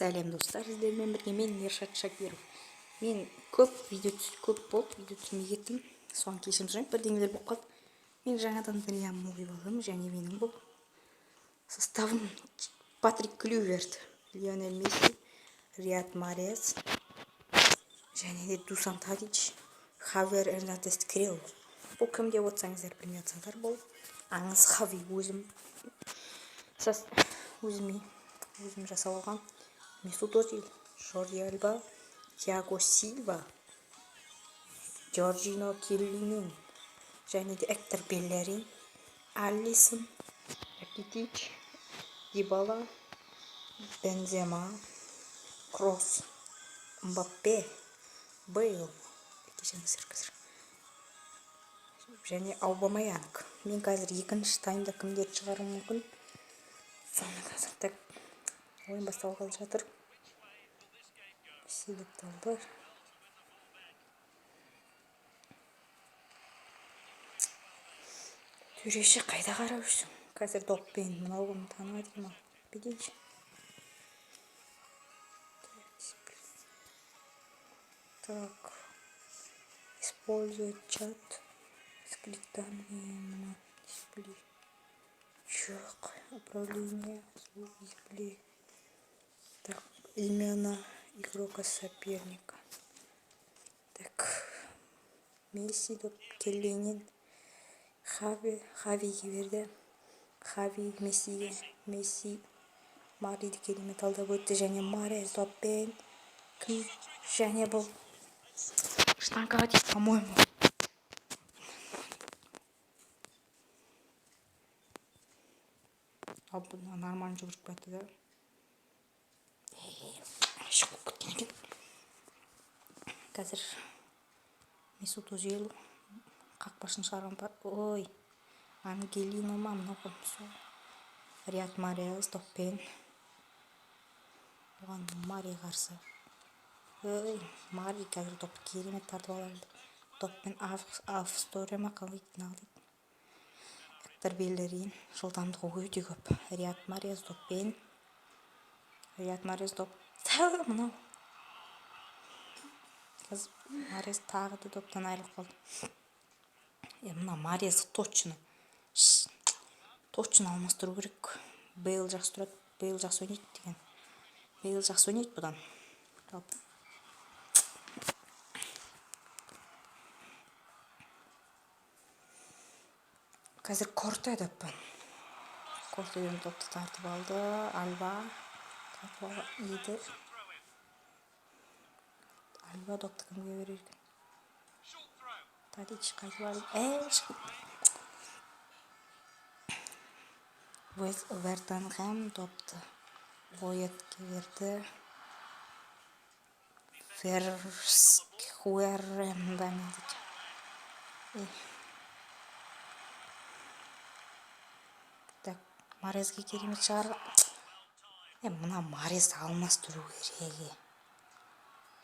Сәлем, достар! Сіздермен бірге мен, Ершат Шакиров. Мен көп видео, көп болды видео түсірмей кеттім, соған кешірім сұраймын. Бірдеңелер болып қалды. Мен жаңадан Дриам қойып алдым және менің бұл составым: Патрик Клюверт, Лионель Месси, Риад Марез және де Дусан Тадич, Хавьер Эрнандес Крео. Бұл кім деп отырсаңыздар, білмей отырсаңыздар, бұл аңыз Хави. Өзіме өзім жасап алған: Месут Озил, Жорди Альба, Тиаго Сильва, Джорджино Кьеллини және де Эктор Беллерин, Алисон, Ракитич, Дибала, Бензема, Кросс, Мбаппе, Бейл, кешіріңіздер, қазір және Аубамеянг. Мен қазір екінші таймда кімдерді шығаруым мүмкін, соны қазір. Так, ойын басталғалы жатыр. Себеп. Төреші, қайда қарап жүрсің? Қазір доппен мынау кім, танымайды екен. Ал бүйтейінші. Так, использовать чат, скрыть данные, мына дисплей, жоқ, управление, звук, дисплей. Так, имена игрока соперника. Так, Месси доп Келлинин, Хави, Хавиге берді. Хави Мессиге, Месси Мариді керемет алдап өтті және Марез доппен кім? Және бұл штангаға тиді, по-моему. Ал бұны нормально жүгіріп кетті да, шығып кеткен екен. Қазір Месут Озил қақпашыны шығарған. Ой, Ангелино ма мынау, кім сол? Риад Марез доппен, оған Мари қарсы. Ой, Мари қазір допты керемет тартып алады. Доппен Австория ма, қалай дейді? Эктор Беллерин, жылдамдығы өте көп. Риад Марез доппен, Риад Марез доп, мынау қазір Марез тағы да доптан айырылып қалды. Е, мына Марезді точно, точно алмастыру керек. Бейл жақсы тұрады, Бейл жақсы ойнайды деген, Бейл жақсы ойнайды бұдан жалпы. Қазір Корте доппен, Кортеден допты тартып алды. Альба тартып алған еді. Альба допты кімге берер екен? Тадич қайтып алды. Ей, Вертонген допты Лоятке берді. Верскуэрен ба, не дейді? Так, Марезге керемет шығарған. Е, мына Марезді алмастыру керек. Е,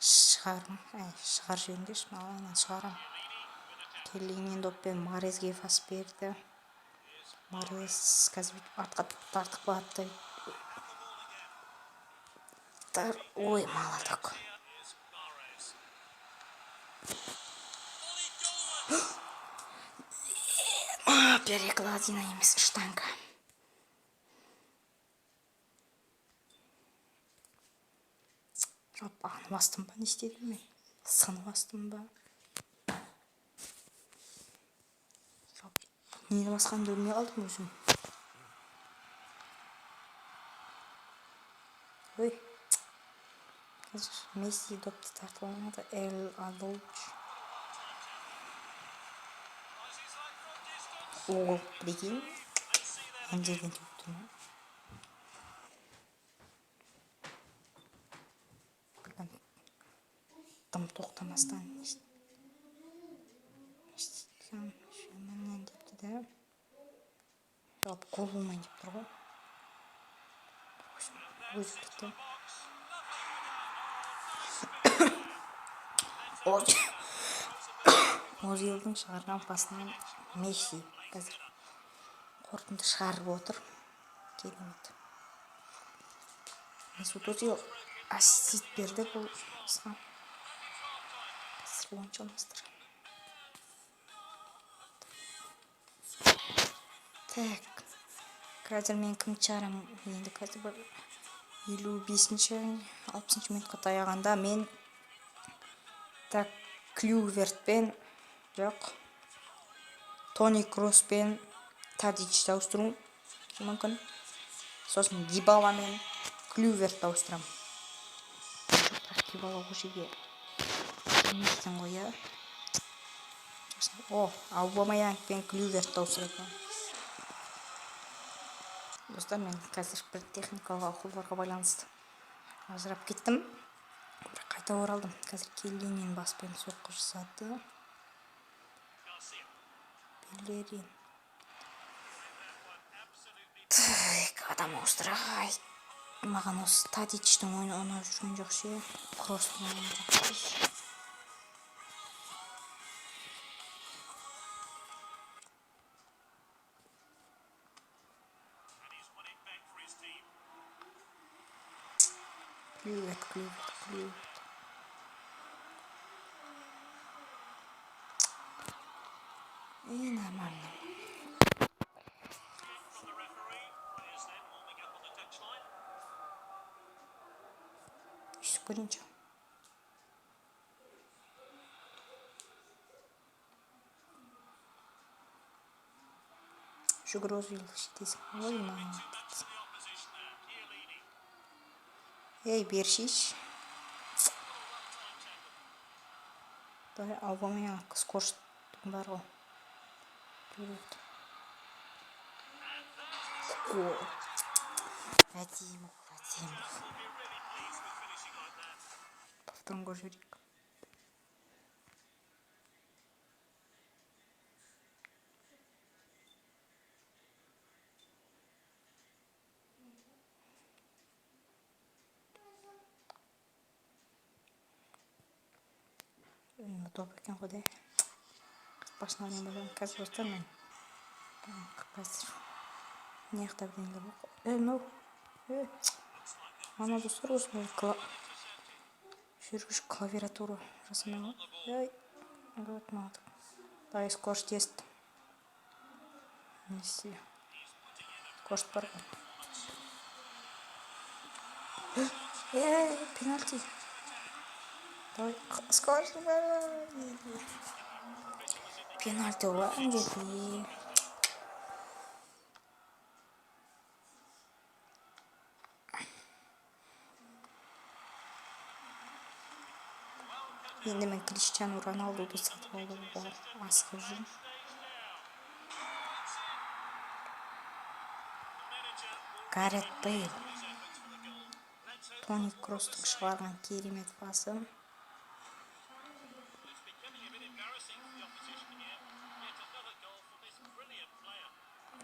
шығар, әй, шығарып жіберіңдерші, маған шығарамын. Келлинен доппен Марезге пас берді. Марез қазір бүйтіп артқа тартып қалады да. Ой, молоток. Is Mahrez. А, перекладина емес, штанга. Жалпы аны бастым ба, не істедім мен, сыны бастым ба? Жалпы нені басқанымды білмей қалдым өзім. Ой, қазір Месси допты тартып алмады. Эл Адолч. Tries his luck from distance. Угол, прикинь. Let's see that. Ана жерден теуіп тұр ма? Блин, тым тоқтамастан не істейсің депті да. Жалпы гол болмайын деп тұр ғой, өзі біледі. Box. Озилдің шығарған пасынан Месси қазір қорытынды шығарып отыр. Керемет, Месут Озил. Ассист берді бұл басқа. Қазір ойыншы алмастыр. Так. Қазір мен кім шығарамын? Енді қазір бір 55-ші, 60-шы минутқа таяғанда мен так Клювертпен жоқ. Тони Кросспен Тадичті ауыстыру мүмкін. Сосын Дибала мен Клювертті ауыстырамын. Жоқ, бірақ Дибала ол жерге кірмейтін ғой, иә. Сосын, о, Аубамеянг пен Клювертті ауыстырады. Достар, мен қазір бір техникалық ақауларға байланысты ажырап кеттім. Бірақ қайта оралдым. Қазір Келлинин баспен соққы жасады. Беллерин. Так, адам ауыстырайық. Маған осы Тадичтің ойыны ұнап жүрген жоқ ше. Кросстың ойыны жақсы. Клювет, клювет, клювет. И нормально. Өйстіп көрейінші. Жүгір озу жетесің. Ой, молодец. Ей, бершейші. Давай, Аубамеянг скорость бар ғой. Жүреді. Гол. Әдемі гол, әдемі гол. Повторын көріп жіберейік. Топ екен ғой де. Басына ойнап алайын. Қазір достар мен қазір мына жақта бірдеңелер бар. Мынау. Ана достар осы жүргіш клавиатура жасамай ғой. Ей, вот мынау. Давай скорость тест. Не істе. Скорость бар ғой. Ей, пенальти. Давай, скорость бар. Пенальти ғой, жеті. Енді мен Криштиану Роналдуды сатып алуға асығып жүрмін. Гарет Бейл. Тони Кросстың шығарған керемет пасы.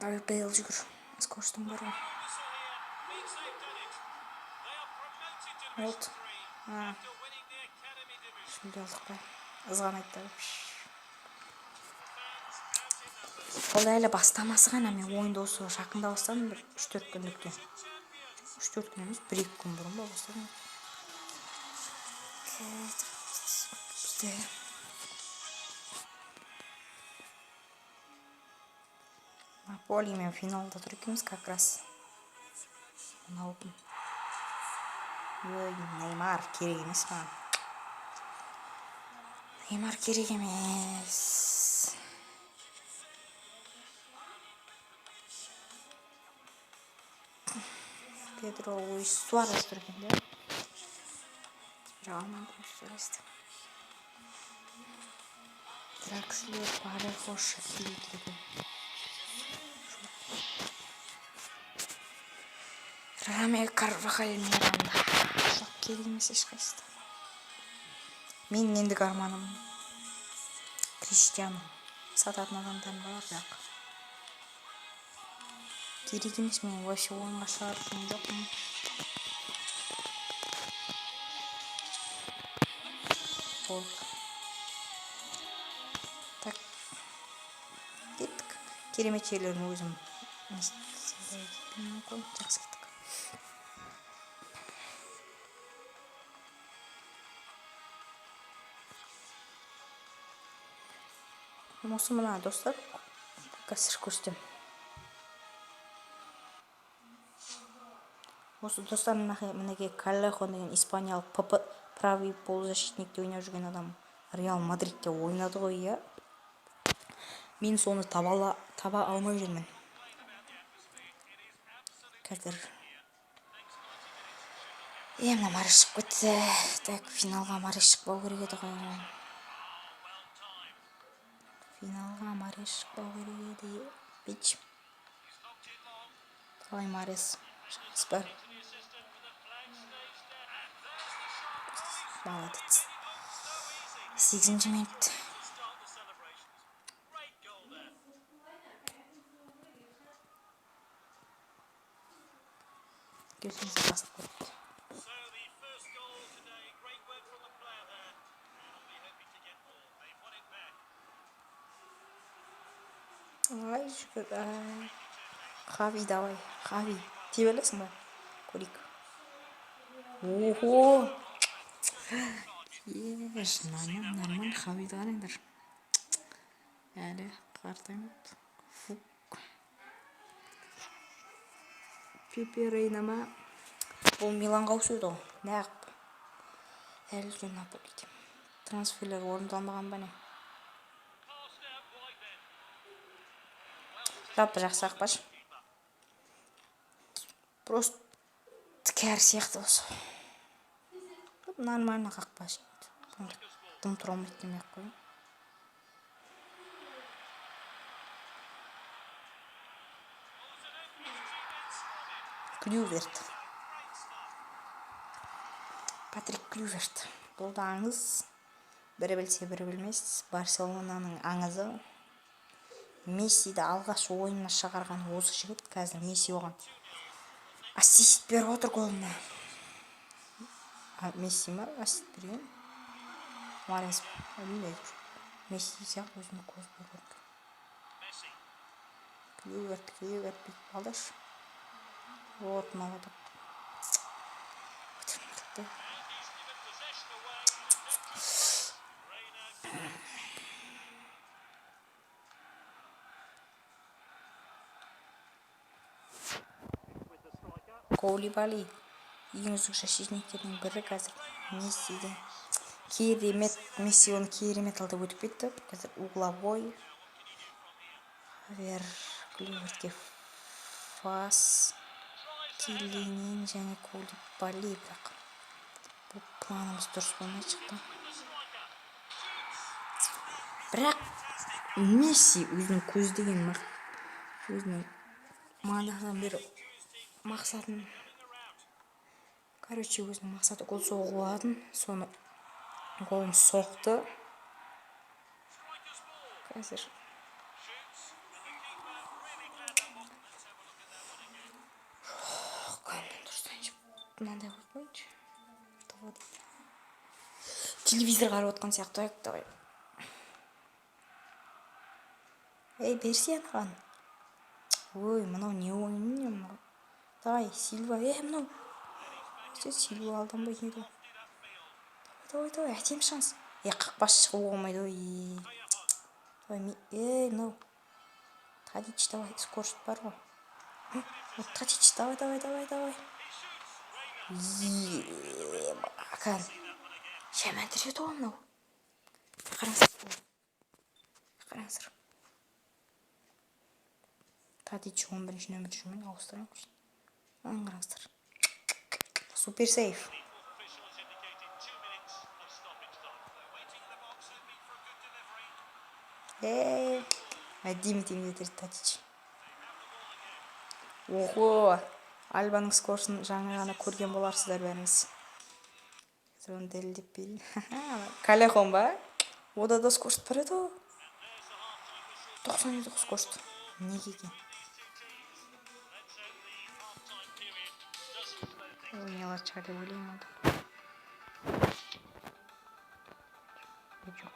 Давай, Бейл, жүгір. Скоростың бар ғой. Вот. Шүлде алдық па? Ызған айтты. Ол әлі бастамасы ғана. Мен ойынды осы жақында бастадым, бір үш-төрт күндікте. Үш-төрт күн емес, бір-екі күн бұрын ба бастадым. Бізде Наполимен финалда тұр екенбіз как раз. Мынау кім? Ой, Неймар керек емес маған. Неймар керек емес. Педро Луис Суарес тұр екен де. Бірақ алмадым Суаресті. Дракслер, Парехо, Шакири тұр екен. Раме Карвахаль Миранда. Жоқ, керек емес ешқайсысы. Менің ендігі арманым Криштиану. Сататын адамдарым бар, бірақ керек емес, мен вообще ойынға шығарып жүрген жоқпын. Болды. Так. Кеттік. Керемет жерлерін өзім мүмкін. Жақсы кеттік. Осы мына достар, қазір көрсетемін. Осы достар, мінекей Каллехон деген испаниялық ПП, правый полузащитникте ойнап жүрген адам. Реал Мадридте ойнады ғой, иә. Мен соны таба алмай жүрмін. Қазір. Мына Марес шығып кетті. Так, финалға Марес шықпау керек еді ғой. Финалға Марес шықпау керек еді. Бич. Давай, Марес. Шанс бар. Молодец. 8-ші минут. Келсеңіз басып қойыпты. Ай, шүкір. Хави, давай. Хави. Тебе аласың ба? Көрейік. Охо! Нормально, нормально. Хавиді қараңдар. Әлі қартаймады. Фук. Пепе Рейна ма? Бұл Миланға ауысады ғой. Неғып? Әлі де Наполиде. Трансферлер орындалмаған ба не? Жалпы жақсы қақпашы. Просто кәрі сияқты осы. Нормально қақпашы. Дым тұра алмайды демей ақ қояйын. Клюверт. Патрик Клюверт. Бұл да аңыз. Бірі білсе, бірі білмес. Барселонаның аңызы. Мессиді алғаш ойынына шығарған осы жігіт. Қазір Месси оған ассист беріп отыр голына. Месси ма ассист берген? Марес білмеймін әйтеуір. Месси сияқты өзіме көз көрген. Клюверт, Клюверт бүйтіп алдашы. Вот, молодок. Коулибали ең үздік защитниктердің бірі қазір Мессиде. Керемет, Месси оны керемет алдап өтіп кетті. Қазір угловой. Хавьер Клювертке фас. Килинин және Коулибали, бірақ бұл планымыз дұрыс болмай шықты. Бірақ Месси өзінің көздеген өзінің манадан бері мақсатын, короче, өзінің мақсаты гол соғу болатын, соны голын соқты. Қазір мынандай қойып қояйыншы. Телевизор қарап отқан сияқты. Давай. Ей, берсе анаған. Ой, мынау не ойын не мынау? Давай, Сильва. Ей, мынау. Сильва алданбайтын еді ғой. Давай, давай, әдемі шанс. Ей, қақпашы шығуға болмайды ғой. Давай, ей, мынау. Тадич, давай, скорость бар ғой. Вот Тадич, давай, давай, давай, давай. Ема, жаман тіреді ғой мынау. Қараңыздар. Қараңыздар. Тадич 11-ші нөмір жүрмін, ауыстырайын. Мынаны қараңыздар. Супер сейф. Ей, әдемі теңдетеді Тадич. Охо! Альбаның скорсын жаңа ғана көрген боларсыздар бәріңіз. Қазір оны дәлелдеп берейін. Калехон ба? Ода да скорст бар еді ғой. 99 скорст. Неге екен? Ойнай алатын шығар деп ойлаймын онда. Жоқ.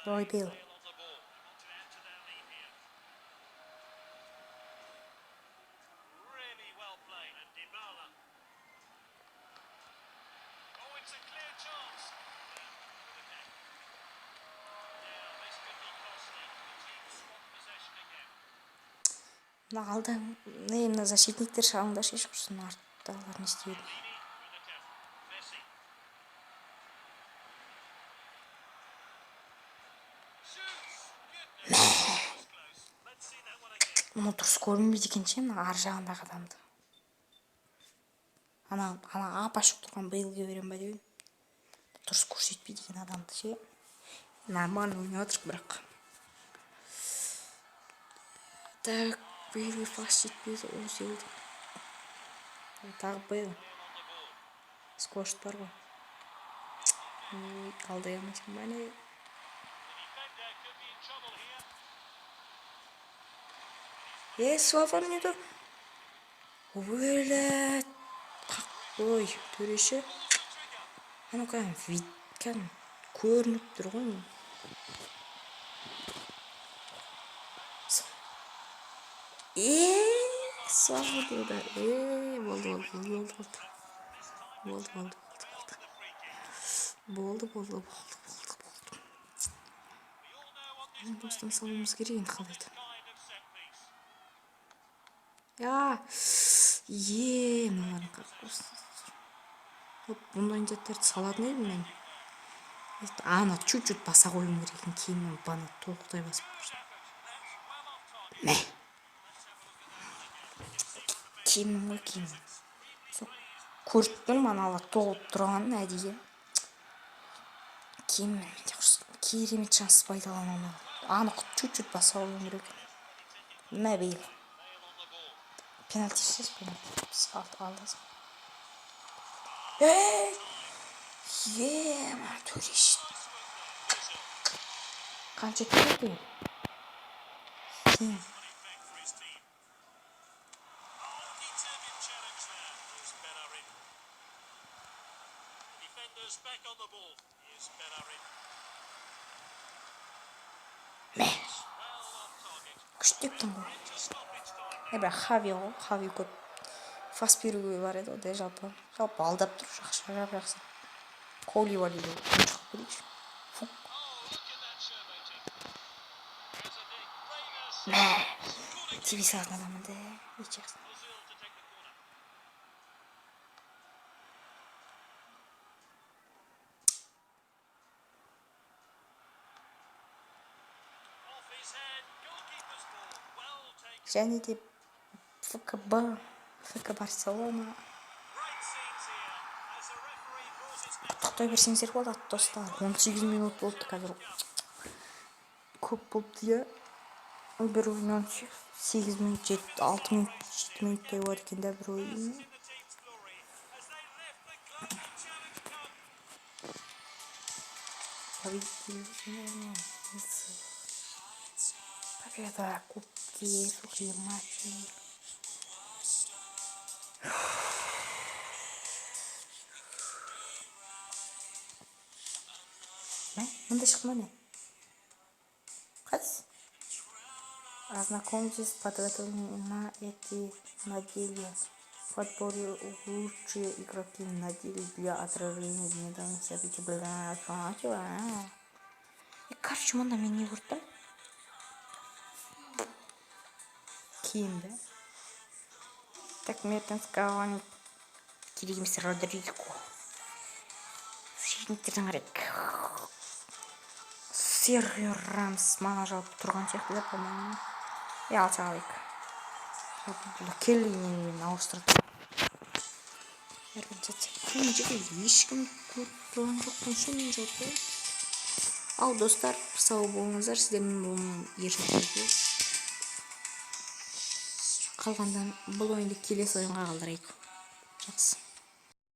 Давай, Бейл. Мына алда не, мына защитниктер шалыңдаршы, еш құрсын, арттағылар не істей берді. Мұны дұрыс көрінбейді екен ше, мына ар жағындағы адамды. Ана ап-ашық тұрған Бейлге берем ба деп едім. Дұрыс көрсетпейді екен адамды ше. Нормально ойнап отырық бірақ. Так, Бейлге пас жетпеді, Озилді. Тағы Бейл. Скошт бар ғой. Ой, алдай алмайсың ба не? Суафан не тұр? Өлі, ой, төреші. Анау кәдімгі вид, кәдімгі көрініп тұр ғой. Свобода удар. Болды, болды, болды, болды. Болды, болды, болды, болды. Болды, болды, болды, болды, болды. Енді осыдан салуымыз керек енді қалай еді. Я, мыналардың бұндай заттарды салатын едім мен. Ана чуть-чуть баса қоюым керек екен, кейін мен баны толықтай басып тұрсам. Мә. Киімім ғой, киімім. Сол көріп тұрмын, аналар толып тұрғанын әдейі. Киімім менде құрсын. Керемет шанс пайдалана алмадым. Аны чуть-чуть баса қоюым керек екен. Мә, Бейл. Пенальти жасайсыз, пенальти. Біз алдасың. Ей! Ема, төреші. Қанша керек екен? Сен. Мә. Күшті тептің ғой. Бірақ Хави ғой, Хави көп фас беруге бар еді ғой, жалпы. Жалпы алдап тұр, жақсы, жап жақсы. Колибалиді шығып кетейікші. Фу. Мә. Тебе салатын адаммын да, ет жақсы. Және де ФКБ, ФК Барселона. Құттықтай берсеңіздер болады, достар. 18 минут болды қазір. Көп болыпты, иә. Бір ойын 8 минут, 6 минут, 7 минуттай болады екен да бір ойын. Победа, кубки, сухие матчи. Мә, мында шықты ма не? Қайсы? Ознакомьтесь подготовлены на эти недели. В отборе лучшие игроки недели для отражения недавних событий. Бля, и, короче, мында мен не көріп тұрмын? Киім, да? Так, Мертенс, Кавани, керек емес, Родриго. Защитниктерден қарайық. Серхио Рамос маған жалпы тұрған сияқты да, по-моему. Е, алса алайық. Жалпы бұл Келлинен мен ауыстырдым. Мына жерде ешкім көріп тұрған жоқпын ше мен жалпы. Ал, достар, сау болыңыздар. Сіздермен болған Ершат Шакиров. Қалғандан бұл ойынды келесі ойынға қалдырайық. Жақсы.